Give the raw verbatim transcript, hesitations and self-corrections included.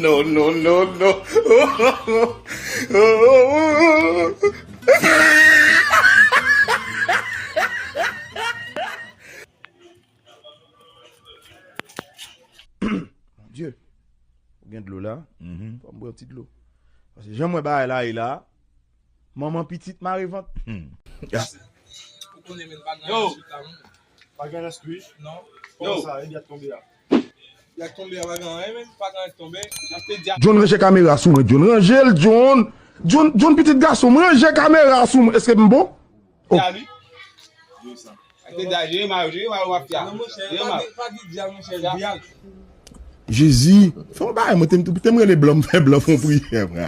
No, no, no, no. Bondye, ou gen dlo la? Fò m bwè yon ti dlo. Paske jan m wè bagay la ye la, manman pitit mare vant. Ou konnen men pa gen Yo. Rezilta non. Pa gen rès wi. Non. Kòman sa, e yak tonbe a? Yak tonbe a pa gen anyen menm, pa gen anyen ki tonbe. Jan te di a. John ranje kamera sou mwen, John ranje l, John. John, John pitit gason, mwen ranje kamera sou mwen. Èske m bon? Oh. Di a li. Yo sa. Ak te di a, jere mal, jere mal w ap fè a. Non, monchè, jere pa mal. Di, pa di di a, monchè, di a. Jezi, fè yon bagay, mwen te m te m rele blan, m fè blan fè yon priyè, frè.